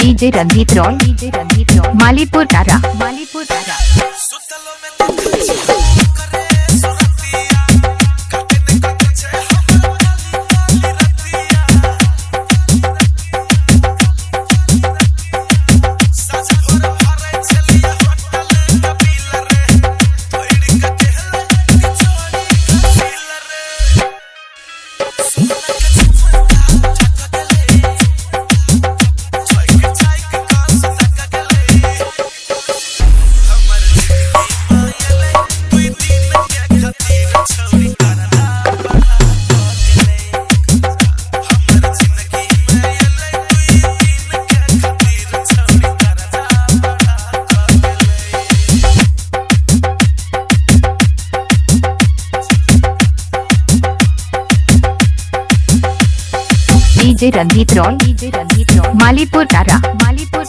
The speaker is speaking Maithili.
DJ Ranjit Roy, DJ Ranjit Roy, Malipur Tara, Malipur Tara. सुतलो में देखै छी करे सुरतिया, काटे ने काटे छै हमर काली काली रतिया। साँझ भोर भरै छलियै होटल के बिल रे, तोड़ि के देहले निचोड़ी के सील रे। सोना के झुमका झटक गेलै, झुकि झाकि कास तक गेलै। हमर जिंदगी में एलै दुई दिन के खातिर छौरी करदा बड़ा भ गेलै। हमर जिंदगी में एलै दुई दिन के खातिर छौरी करदा बड़ा भ गेलै। DJ Ranjit Roy, DJ Ranjit Roy, Malipur Tara, Malipur